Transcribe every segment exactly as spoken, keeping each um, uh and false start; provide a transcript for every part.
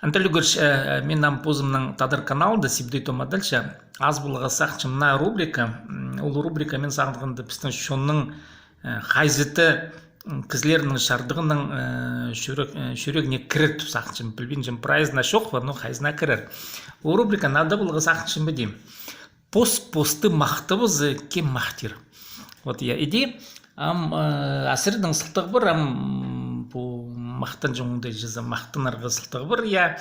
Анатолий Егорович, э, мин ам позымның тадар каналында Сибдей Том адалча, аз поларға сағынчам мына рубрика, м, ол рубрика мин сағынғанда пістің чонның, э, хайзы-да, м, кізілернің чардығының, э, чӱрек-, э, чӱрегіне кірер тіп сағынчам. Пілбинчем, прайзына чох па, но хайзына кірер. Ол рубрика нада поларға сағынчам ба тим. Пос-посты махтабыза, кем махтир. Вот, я, иди, ам, э, асырдың сылтағы пар, ам, пу махтанҷаң оңдай чаза махтанарға сылтағы пар, я,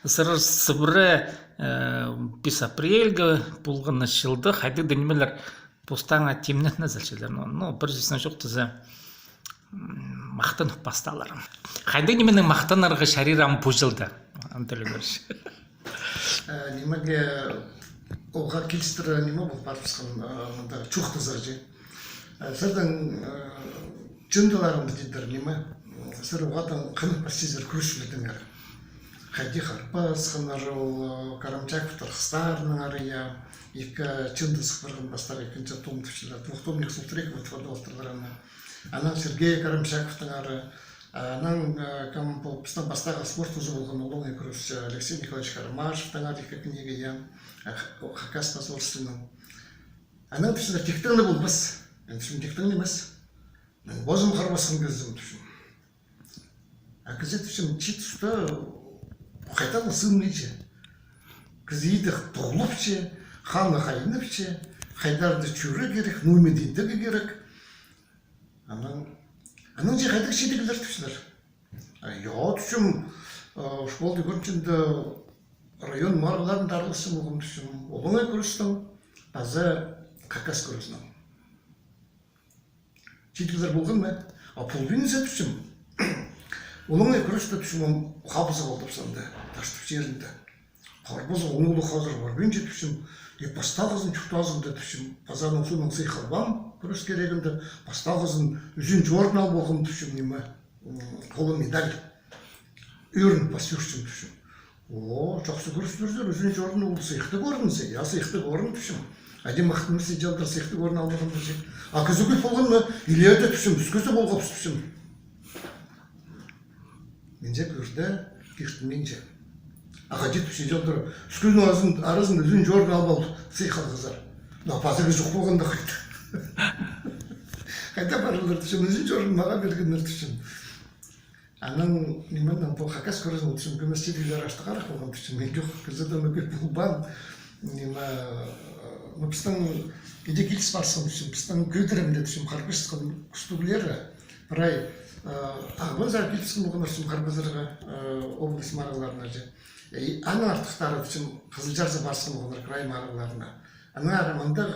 сырыр сыбыра, э, пис апрельге полған чылда, хайдағ-да нимелер постаңа тимнетіне салчалар. Ну, ну, пір чазаң чоохтаза, м, махтанып пасталар. Хайдағ нименең махтанарға чарир ам пу чылда, Анатолий Егорович? Э, нимеге, оға килістіре ниме пол парыбысхан, э, мында чоохтазығ чи. Э, сірернің, э, чындыларыңды тидір ниме. Сірер оғадаң хынып пастазар кӱресчілердеңер. Хайди Харбасханнар ол, э, Карамчаковтар хыстарынаңар, я, ікі чынды сых парған пастағы ікінҷі том тіпчелер. Двухтомник Султрекова тіп адап одырлар аны. Анаң Сергей Карамчаковтаңар, анаң, э, кем пу, пістің пастағы спорт узы полған улуғ кӱресчі Алексей Николаевич Кармашевтаңар ікі книга, я, э, Х-, Хакас позорственный. Анаң тіпчелер тиктең не полбас. Мин тіпчем, тиктең нимес. Мин позым харбасхан кізім тіпчем. А кізі тіпчем, чиит туста хайдағ-да сыынминча. Кізі идӧк тоғлапча, ханы хайнапча, хайдар-да чӧрер кирек, ноо ниме дее идерге кирек. Анаң, анаң че хайдағ чидіглер тіпчелер. А, я, тіпчем, а, школада кӧрінчем дее, район марығларында араласчам полғам тіпчем. Олаңай кӱрестең, паза хакас кӱрезінең. Чидіглер полған ма? А полбинза тіпчем. Олаңай кӱресте тіпчем, ам хабызығ алдап санда, Таштып чирінде. Харбазығ оңдағ хазыр парбинча тіпчем. И пастағызын чуртазында тіпчем. Паза аның соонаң сыйых албаам кӱрес кирегінде. Пастағызын ӱзінҷі орын алып алғам тіпчем, ниме, м, холын медаль. Ӧрініп пас чӧрчем тіпчем. О, чахсы кӱрес пирзер, ӱзінҷі орын ол сыйыхтығ орын зе, я, сыйыхтығ орын тіпчем. Ади махтанмас, иди алдыра сыйыхтығ орын албаам тіпчем. А кізі кӧп полған ма? Илееде тіпчем, ӱс кізі полғабыс тіпчем. Мин че кӧрді, киртінминче. А хайди тіпчем, иди алдыра ӱс кізінің аразын-, аразында ӱзінҷі орын алып ал, сыйых алғазар. Но паза кізі чох полғанда хайда. Хайда парарлар тіпчем, ӱзінҷі орын мағаа пиргеннер тіпчем. Анаң, ниме, анаң пу хакас кӱрезін ол тіпчем, кӧмес чидіглер аштығ арах полған тіпчем, мин чох, кізі дее кӧп полбаан. Ниме, ну, пістің иди киліс парысхан тіпчем, пістің кӧдірімде тіпчем, харбасчатхан кӱстіглері, прай, э, Ағбанзар киліскен полғаннар тіпчем харбазарға, э, область марығларына че. И аның артыхтары тіпчем Хызылчарзар парысхан полғаннар край марығларына. Аннаңар мындағ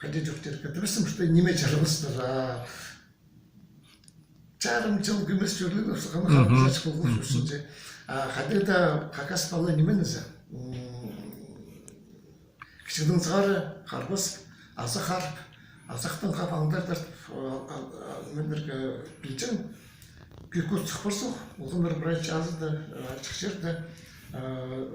хайди чоохтирға, тіпчем, что ниме чарабас пар, а, чарым чыл кӧмес чӧрлеп, сағам, мгм, харбазар полған, мгм, чӧрчезің че. А хайдағ-да хакас пала ниме низе? М, кічігдең сығара харбас, азах харып, азахтаң хап аңдар тартып, а, а, а, нимелерге пілчең, кӧк-кӧк сых парзох, олғаннар прай чазыда, а, ачых чирде, а,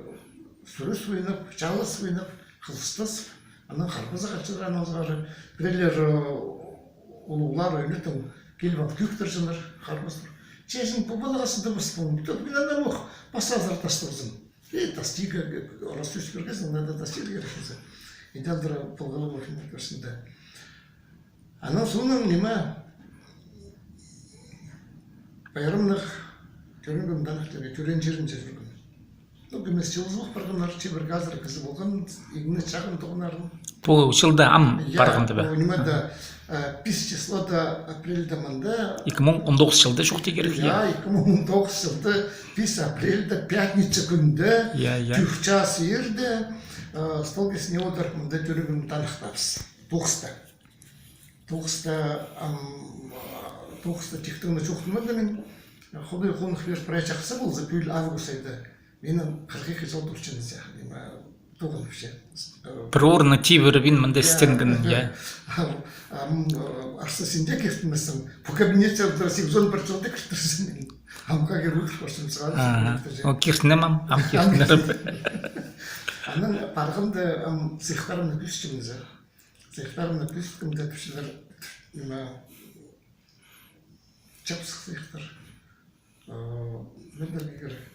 сӱріс ойнап, чалыс ойнап, хызыстас, анаң харбазарға чыдырған азары, пірелер, э, улуғлар ӧлетін киліп ап кӧктірчеңнер, харбастар. Чазын пу палаға сыдабас полған. Тӧк мин анаң ох, пастазар тастабызым. И тастирға, э, орас сӧс пиргезің, надо тастирға кирек зе. Иди алдыра полғалығ орын кӧрчең дее. Анаң соонаң ниме, пайрамнығ тӧреен кӱн танығ тігі, тӧреен чирінҷе чӧрген. Ну, кӧмес чыл узалығ парғаннар, чибіргі азыра кізі полған, иң не чағын тоғынарын. Пу чылда ам, я, парғанда ба? Пу ниме дее, э, пис числода апрельде мында. Ікі муң он тоғыс чылда чоохти кирек, я, я, ікі муң он тоғыс чылда пис апрельде, пятница кӱнде, я, я, тӧрт час иирде, э, стол кистіне одырып, мында тӧреен кӱн таныхтабыс. Тоғыста. Тоғыста, ам, тоғыста тиктең не чоохтамадым мин. Худай хоных пиріп, прай чахсы полза, пӱӱл август айда. Минің хырых ікі чыл толча ниме, туғанымҷа. Пір орны тибірібін мында, я, істенгін, я. Ам, ам, арса син дее киртінмессің. Пу кабинетте одырзам, сигізон пір чылда кіртірзем мин. Амға кір удур парчам сығар. Ага. Ол киртінем ам, ам киртінем. Анаң парғанда, ам, сыйыхтарымны кӧзітчем зе. Сыйыхтарымны кӧзіткем дее, тіпчелер, ниме, чапсых сыйыхтар. Э, ниме дее кирек.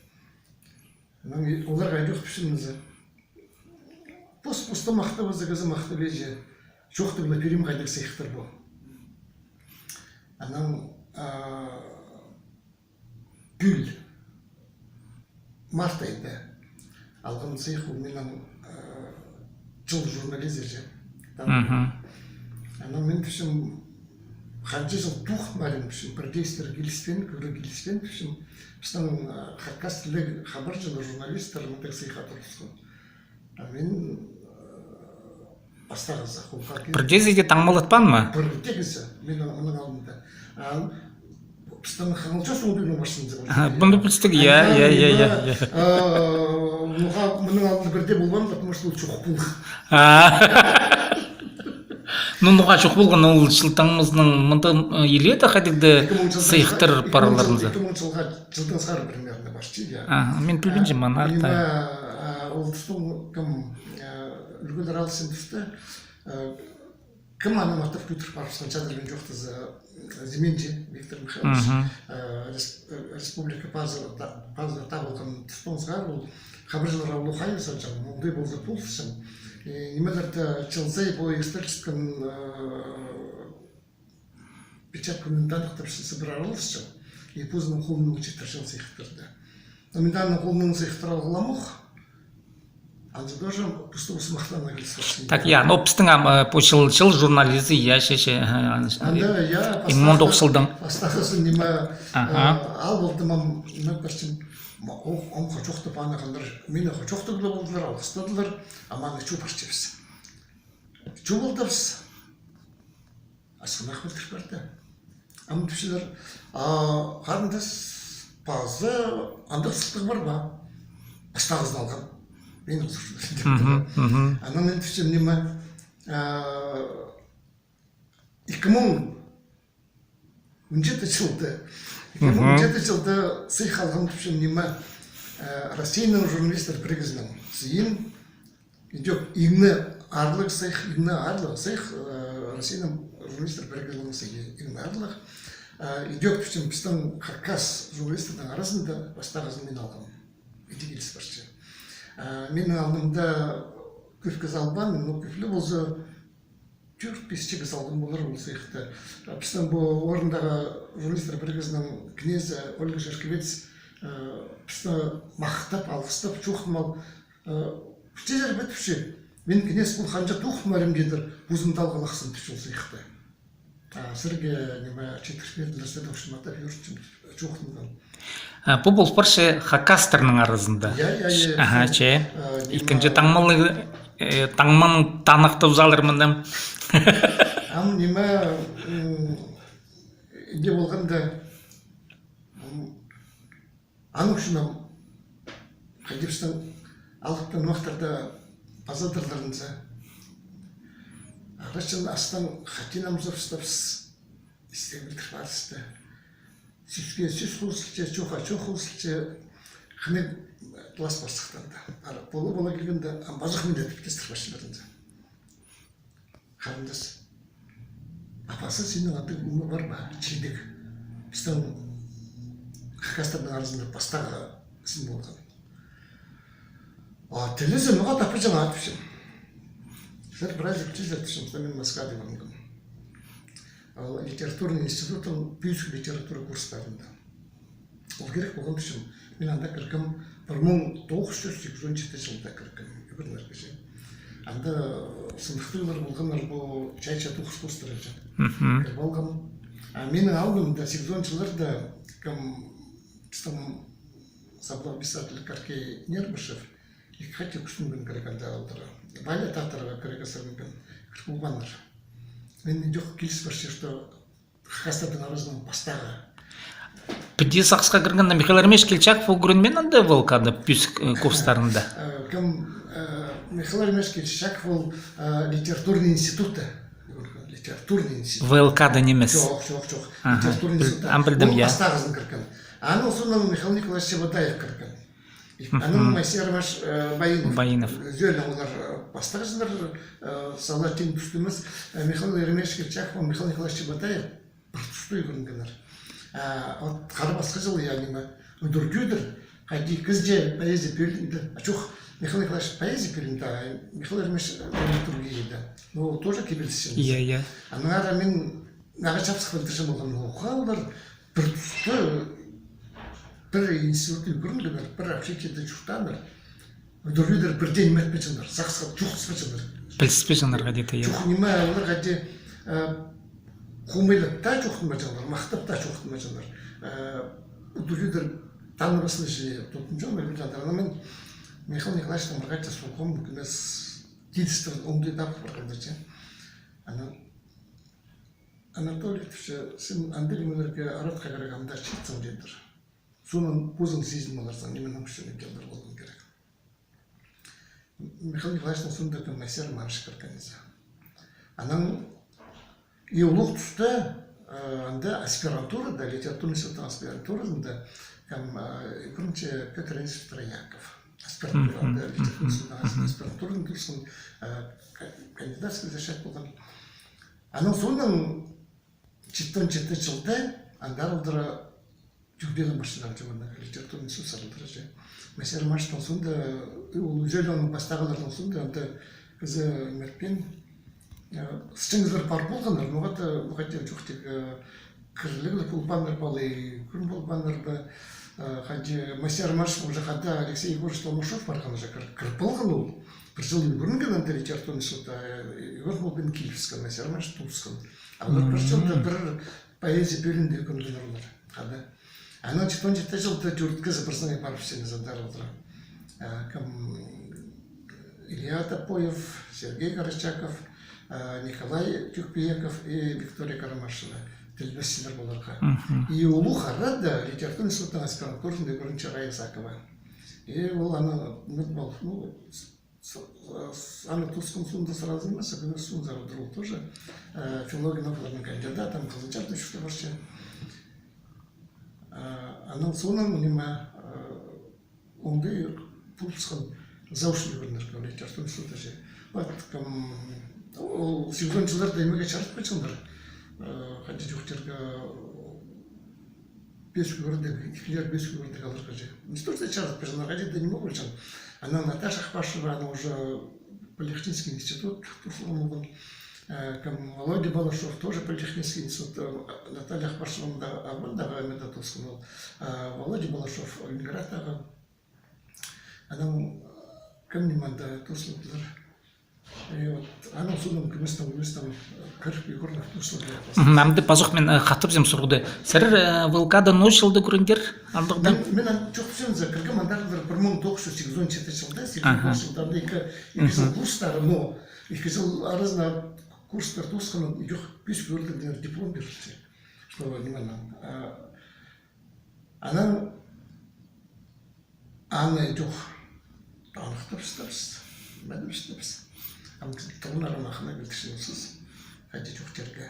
Анаң оларға ідӧк пісімізі. Пос-посты махтабаза, кізі махтабаҷаң. Чоохтап ла пирем, хайдағ сыйыхтар пу. Анаң, а, пӱӱл март айда алған сыйых ол минің, а, чыл журнализі чи. Мгм. Анаң мин тіпчем, ханҷа чыл тоғынмаам, тіпчем, пір дее істер киліспеен, кӧріг киліспеен, тіпчем, пістің, а, хакас тілі хабарҷылар, журналистер мындағ сыйыхха турысхан. А мин, э, пастағызы, холға кил- Пір дее кізі таңмалатпаан ма? Пір дее кізі, мин, мының алдында. А пістің хаңылча соңдыны барсынза. Аха, пу пілістіг, я, я, я, я, я. Э, ноға мының алдында пір дее полбаан, потому что ол чох полған. А. Ну, ноға чох полған, ол чыл таңмазының мында, э, илееде хайдағ-да сыйыхтар парарларынза. Ікі муң чылға, чылдаң сығара примерно парча, я. Аха, мин пілбинчем, аны артых. Ниме, а, ол тустың кем, а, ӱлгӱлер алысчаң туста, а, кем аны махтап кӧдіріп парыбысхан, чадыр мин чоохтаза, а, Зименҷі Виктор Михайлович, мгм, а, рес-, а, республика пазы та-, пазы табылған тустаң сығара ол хабарҷыларға улуғ хайығ салҷаң, оңдай полза полысчаң. И нимелерде чыл сай пу исторический, а, печать кӱнін таныхтапчаң, сыбыра араласчаң. И позының холынаң читірҷең сыйыхтарды. Но мин аның холынаң сыйыхтар алғам ох. Анзы тоже пусты-пусты махтанарға киліс парча. Так, я, но пістің ам, э, пу чыл, чыл журнализі, я, че, че, ага, аны, анда, я, иң мындағ чылдаң. Пастағызын ниме, аха, э, ал полдым, ам, ниме парчам, ма, о, ам хачохты паны хандар, мині хачохты кӱле полдылар, алғыстадылар, а маны чу парчабыс. Чу полдыбыс. Асхынах пілдір парды. Ам тіпчелер, а, харындас, пазы андағ сылтағ пар ба? Пастағызын алған. Мин узур. Мгм, мгм. Анаң мин тіпчем, ниме, а, ікі муң он читі чылда. Ікі муң он читі чылда сыйых алғам тіпчем, ниме, а, Россияның журналистер пірігізінің сыйын. Идӧк иң не аарлығ сыйых, иң не аарлығ сыйых, э, Россияның журналистер пірігізінің сыйы, иң не аарлығ. Э, идӧк пістің, пістің хакас журналистернің аразында пастағызын мин алғам. Иди киліс парча. Э, минің алдымда кӧп кізі албаан, но кӧп ле полза, тӧрт-пис кізі алған полар ол сыйыхты. Э, пістің пу орындағы журналистер пірігізінің кнезі Ольга Шерковец, э, пісті махтап, алғыстап, чоохтап ал, Э, пілчезер бе, тіпче, мин кнезь полғанҷа тоғынмарым, тидір, позым талғалахсым, тіпче ол сыйыхты. А сірерге, ниме, читіріп пирділер, сірерді, в общем, атап ӧрінчем, чоохтанған. А, пу пол парча хакастарның аразында. Я, я, я. Аха, че. Э, ниме, ікінҷі таңмалығ, э, таңманың таныхтап салар мында. Ам, ниме, м, иди полғанда, м, Аның ӱчӱн ам хайди пістің алыптығ нымахтарда пазадырларынза. Арачын астаң хати намзапсабыс, истең пілдір парысты. Сӧске сӧс хозылча, чоохха чоох хозылча, хынығ пылас пастыхтарда. Ара, пола-пола килгенде, ам пазох мин дее тіп кестір парчаларынза. Харындас, а пазы синің андағ ниме пар ба, чидіг? Пістің хакастарның аразында пастағы син полған. А тілізі ноға таппаҷаң, а, тіпчем. Сірер прайзы пілчезер, тіпчем, что мин Москвада ӱгренгем. Ол литературный институттың пӧзік литература курстарында. Ол кирек полған ӱчӱн мин анда кіргем, пір муң тоғыс чӱс сигізон читі чылда кіргем, ӱгренерге чи. Анда сындыхтығлар полғаннар, пу чайча тоғыс постыра чи. Мгм. Кіріп алғам. А минің алдымда сигізон чылларда кем, пістің саблығ писатель Каркей Нербышев, ікі хати кӱстенген кіргенде алдыра. Валя Татарова кірерге сіренген, кір полбааннар. Мин идӧк киліс парча, что хакастарның аразының пастағы. Піди сағысха кіргенде Михаил Еремеевич Кильчаков ӱгренмеен анда ВЛК-да пӧзік, э, курстарында? Э, кем, э, Михаил Еремеевич Кильчаков ол, э, литературный институтта. Литературный институт. ВЛК-да нимес. Чох, чох, чох. Аха, литературный институт. Ам пілдім, я. Ол пастағызын кірген. Аның соонаң Михаил Николаевич Чеботаев кірген. Анаң Моисей Романович, э, Баинов. Баинов. Ӧӧнең олар, э, пастағҷылар, э, сала тиң туста нимес, э, Михаил Еремеевич Кильчаков, Михаил Николаевич Чеботаев пір туста ӱгренгеннер. Э, от хара пасха чыл, я, ниме, удур-тӧдір, Хайди кізее поэзия пирілді. А чох, Михаил Николаевич поэзия пирілді, а Михаил Еремеевич драматургия иді. Ну, тоже кибеліс. Иә, иә. Аннаңар мин нағаа чапсых пілдірчем оларны. Ох, олар пір туста пір институтта ӱгренгеннер, пір общежитиеде чуртааннар. Удурлар пірдее ниме итпеҷеңнер, сағысха чоохтаспаҷаңнар. Піліспеҷеңнер хайди-да, иә. Чох, ниме, олар хайди, э, хомайлап таа чоохтанмаҷаңнар, махтап таа чоохтанмаҷаңнар. Э, удурлар таныбысханҷа тудынҷаңнар, пілҷеңнер. Ана мин Михаил Николаевичтең пір хати сорғам, кӧмес тидістіріп, оңдай табып парғанда, че. Ана Анатолий Ильич, син андағ нимелерге аратха кірерге ам даа читсең, тидір. Соонаң позың сизін поларзың, нименің ӱчӱн иткен поларға кирек. Михаил Николаевичтің соонда кӧмес Романович кірген зе. Анаң и улуғ туста, э, анда аспирантурада, литературный институттың аспирантуразында, кӧм, э, пірінҷі Пётр Ильич Трояков. Аспирантура, анда литературный институттың аспирантуразында турысхан, э, ка-, кандидатский защита полған. Анаң соонаң читон читі чылда андар алдыра Тюрбиннің машиназы, литературный институт сарылдыра же. Мастер Романовичтің соонда, ол ӱзелінің пастағыларының соонда, анда кізі мертпин, э, сынҷаңзар пар полғаннар, ноға-да, ноға-да чох тик, э, кірліг полбааннар ба, алай кӧп полбааннар ба, э, хайди Мастер Романович уже хада Алексей Егорович Толмашов парған уже кір, кір полған ол. Пір чыл ӱгренген анда литературный институтта, э, ӱгрен полбин килібіскен, Мастер Романович тоосхан. А олар пір чылда пір поэзия пӧлиинде ӱгренгеннер олар. Хада. Анаң читон читі чылда тӧрт кізі пір саңай парыбысчаңнар андар алдыра. Э, кӧм, Илья Топоев, Сергей Горчаков, э, Николай Тюкпиеков и Виктория Карамашева. Тілбесчілер поларға. И улуғ арада литературный институттың аспирантуразында ӱгренче Рая Исакова. И ол аны, ну, ол, ну, с-, с-, аны тоосхан соонда сразу нимес, а кӧмес соонда сразу ол тоже, э, филология наукаларының кандидаты, ам Хызылчарда чуртап парча. Э, анаң соонаң ниме, э, оңдай полыбысхан заочный ӱгренерге литературный институтта же. Вот, кӧм, ол сигізон чылларда нимеге чаратпаҷаңнар. Э, хайди чоохтирға, пес кӧгердіг, ікілер пес кӧгердіг аларға же. Не то что чаратпаҷаңнар, хайди-да ниме полҷаң. Анаң Наташа Ахпашева, ана уже политехнический институт тоосхан полған. Э, кӧм, Володя Балашов, тоже политехнический институт, э, Наталья Ахпашева анда Албандағы ниме тоосхан ол. Э, Володя Балашов Ленинградтағы. Анаң кӧп ниме анда тоосханнар. И вот, анаң соонаң кӧместең, кӧместең, э, кір ӱгреніп тоосханнар. Мгм, амды пазох мин, э, хатап тим сурығны. Сірер, э, ВЛК-да ноо чылда ӱгренчеңнер, андағ даа? Мин, мин ан-, чох, син за кіргем андар пір муң тоғыс чӱс сигізон читі чылда, сигізон чылда, анда ікі, ікі чыл курстары, но ікі чыл аразында курстар тоосханнаң, чох, пис кӧгердіг диплом пирілче. Что, ниме, а, анаң аны чох. Таныхтабыстабыс, ниме тибістебіс. Ам кізі тыңнар махына килтішінсіз. Хайди чоохтирға.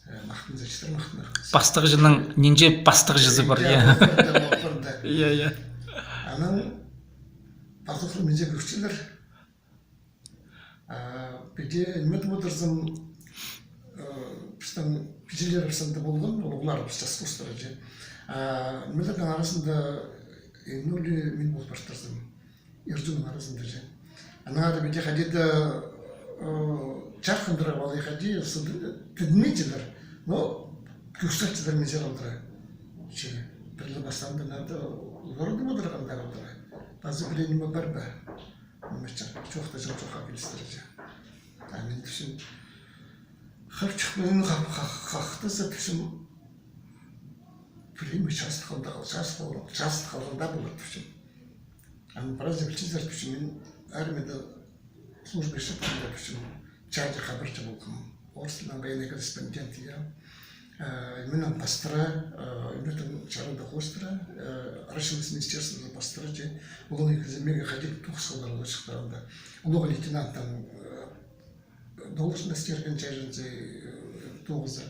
Э, махтанза читер, махтанар. Пастығҷының нинҷе пастығҷызы пар, я. Иә, иә. Анаң пазох мин зе кӧрчелер. А, піди, ниме тіп одырзам, э, пістің пиҷелерібіс анда полған, улуғларыбыс, час постары же. А, нимелернің аразында, э, ну, ли мин пол партырзам, ирҷінің аразында же. Анаң ары піди хайди-да, э, чархындыра валай хайди, сыды-, тідінмеҷеңнер, но кӧрсетчеңнер мин зе алдыра. Че, пірле пастаанда надо, зорды одырғандар алдыра. Пазы пірее ниме пар ба? Ниме чох, чоохтаҷаң чоохха килістірҷең. А мин тіпчем, хапчыхпин хах-, хах-, хахтаза тіпчем, пірее ниме частығ халғанда, частығ халғанда, частығ халғанда полар тіпчем. Ам піреезі пілчезер тіпчем, мин армияда служба итчеткенде тіпчем, чааҷы хабарҷы полғам. Орыс тілінең военный корреспондент, я. Э, миннең пастыра, э, ӱнетін чарада хоостыра, э, арачылығ министерствозы пастыра, че, олар ікізі меге хайди тоғысханнар, олар чыхтарында. Улуғ лейтенанттың, э, должность ирткен чайынзы, э, тоғызы.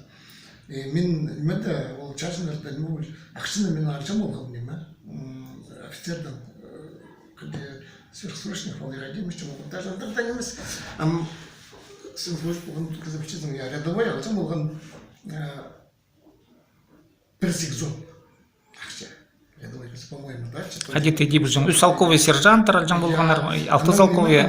Э, мин, ниме дее, ол чайыннарда, ну, ахчаны мин алҷаң полғам, ниме, м, офицердең, э, кӱнде сверхсрочных валай хайди, мин чох, даже андағ даа нимес. Ам, син служба полған кізі пілчезің, я, рядовой алҷаң полған, э, пір сигізон ахча. Рядовой кізі. По-моему, да, что-то. Хайди тидіп полҷаң. Ӱс салковый сержанттар алҷаң полғаннар, алты салковый.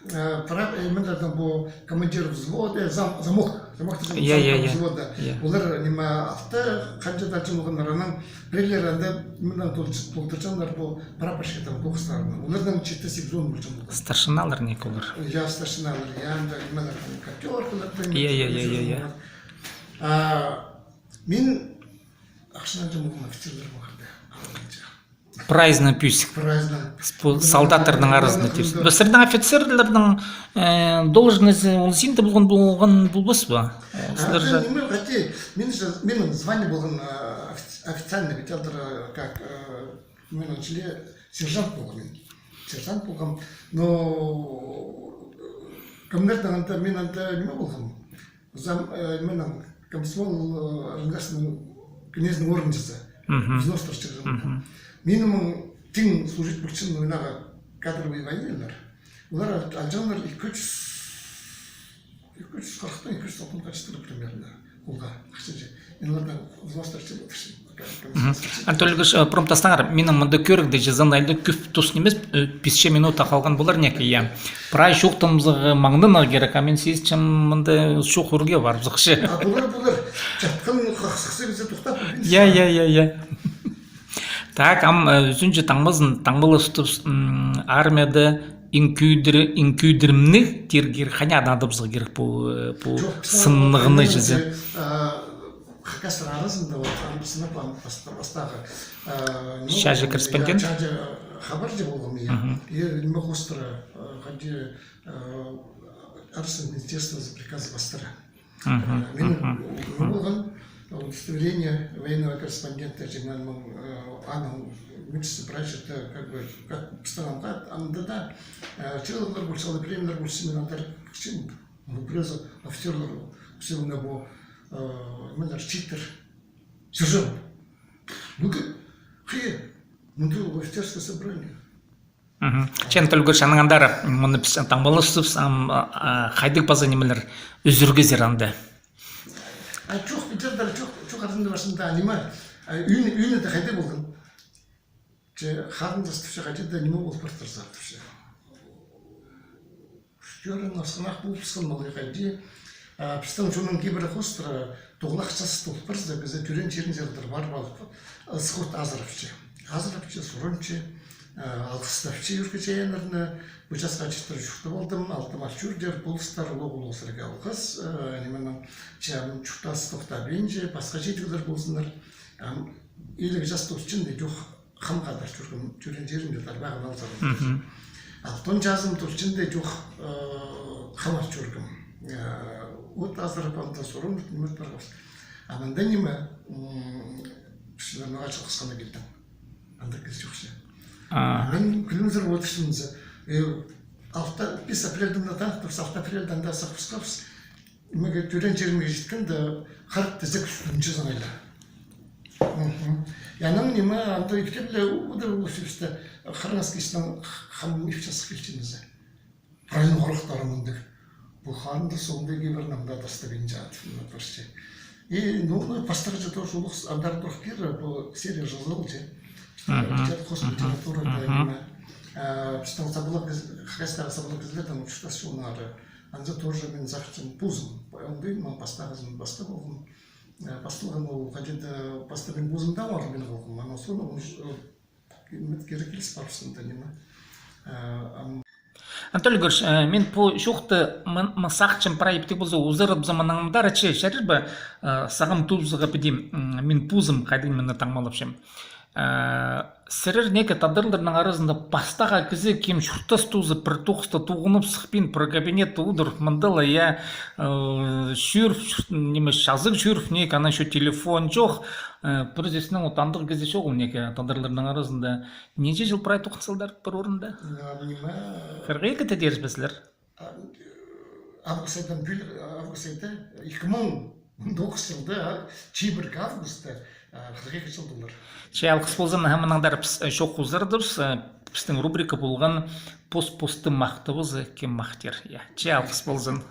Прап, э, мында там был командир взвода, э, зам, замок, замок. Иә, иә, иә. Взвода. Олар, ниме, алты, ханҷа алҷаң полғаннар, анаң піреелері анда, мында толдырҷаңнар, пу прапорщик там, пу хыстарны. Олардаң читі-сигіс-он полҷаң полған. Старшиналар ниме олар? Я, старшиналар, я, анда, нимелер, там, коптеркалар, там, иә, иә, иә, иә. А, мин Ахчанҷа полған офицерлер полғанда. Прайзына пӧзік. Прайзына. Солдаттарның аразында тип. Пу сірернің офицерлернің, э, должностьзы ол синде полған, полған полбас па? Сірер же. Ниме, хотя, мин же, минің звание полған, э, офици-, официальный, ведь, как, э, минің чіли сержант полған мин. Сержант полған. Но кемнернің анда, мин анда ниме полған? Зам, э, минің комсомол, э, организацияның кнезінің орынҷызы. Взностар чығарған. Минің тиң служить полчаң, мынағы кадровый военныйлар. Олар ал-, алҷаңнар ікі чӱс, ікі чӱс хырыхтаң ікі чӱс алтмысха читіре примерно. Олға ахча же. Мин олардаң взностар чығарчам. Анатолий Григорьевич, э, прям тастаңар, минің мында кӧрігде же зынайда кӧп тус нимес, э, пис-чее минута халған полар неке, я. Прай чоохтанза, маңнанарға кирек, а мин сизінчем, мында чох ӱрге парыбызар чи. А полар, полар. Чатхан хахсыхсы кізі тохтап. Я, я, я, я. Так, ам, э, ӱзінҷі таңмазын, таңмаластыбыс, м, армияда иң кӧдір-, иң кӧдірімніг тирге кирек, хайди адабызарға кирек пу, э, пу сыннығны чізе. Хакастар аразында, вот, ам, сынап, ам, пас-, пастағы, э, ну, чааҷы корреспондент? Чааҷы хабарҷы полғам, я. И ниме хоостыра, э, хайди, э, арса министерство за приказы пастыра. Э, мин, ниме полған, удостоверение военного корреспондента, че мин, э, аның мӱксі прайзы, как бы, как пістің анда, анда даа, э, чыылығлар полча, премиялар полча, мин андар кірчем. Ну, просто офицерлер, особенно пу, э, нимелер, чииттер. Сержант. Ну-ка, хе, ну ты офицерское собрание. Че, Анатолий Григорьевич, анаң андар, мыны піс таңмаластыбыс, ам, а, а, хайдағ паза нимелер ӱзӱргезер анда? А, чох, пілдірдер, чох, чох, арзында, парзында, ниме, а, ӱн, ӱні дее хайдағ полған. Че, харындас тіпче, хайди даа ниме пол партырзар тіпче. Тӧрең асхынах полыбысхан, малай, хайди. А, пістің чонның кибірі хоостыра, тоғызон час тол парза, кізі тӧреен чирінзер дее парып алып, ысход азырапча. Азырапча, сурынча, а, алғыстапча ӱрге чайааннарны, пу часха читіре чуртап алдым, алты мал чӧрдір, полыстар, улуғ-улуғ сірерге алғыс, а, нименің, че, ам чуртас тохтабинча, пасха чидіглер ползыннар. Ам иліг час тосчаң даа чох, хамға даа чӧргем, тӧреен чирімде тарбағын алзам. Алтон чазым тосчаң даа чох, э, хамға чӧргем. Э, от азырап, анда сурынып, ниме парғабыс. А мында ниме, м, піс мағаа чылғысханға килдім. Анда кізі чох че. А. Мин кӱлімзір одырчам за. Э, алты, пис апрельде мында таныхтыбыс, алты апрельде анда сыхпасхабыс. Ниме, тӧреен чирімге читкенде, хырых тізек ӱстӱнҷе саңай ла. Мгм. Анаң ниме, анда ипте ле удур улус ипче, хырых кізінің хам ипче сых килче ниме. Прайзының хорыхтары мындағ. Пу харындас соонда кибірін ам даа тастабинча, ниме, парча. И, ну, ну, пастағҷы тоже улуғ андар турах кирі, пу серия жазылча. Мгм. Литер-, хос литературада, мгм, ниме. А, пістің саблығ кіз-, хакастағы саблығ кізілердең чуртас чоннары. Анзы тоже мин сағынчам позым. Оңдайын, мин пастағызын пастап алғам. Э, пасталған ол, хайди даа, пастап мин позым даа ор мин алғам. Анаң соонда, э, ниме, кире киліс парыбысхан даа, ниме. Э, ам. Анатолий Григорьевич, э, мин пу чоохты, мин, мин сағынчам, прай иптіг полза, узарыбызам мынаң андар, че, чарир ба, э, сағам тоозарға піди, м, мин позым хайдағ ниме таңмалапчам. Э, сірер неке тадарларның аразында пастағы кізі, кем чуртас тооза, пір тоғыста тоғынып сыхпин, пір кабинетте удур, мында ла, я, э, чӧр, ниме, чазағ чӧр, неке, анаң чох телефон чох, э, пір сӧснең, вот андағ кізі чоғыл неке тадарларның аразында. Нинҷе чыл прай тоғынчазар пір орында? Ниме? Хырых ікі тидірбезер. А, август айдаң пӱӱл, август айда, ікі муң он тоғызынҷы чылда, а, чибіргі августта, а, хырых ікі чыл полар. Че, алғыс ползын, ам мынаң андар піс, э, чоох узардыбыс, э, пістің рубрика полған «Пос-посты махтабыза, кем махтир». Я, че, алғыс ползын.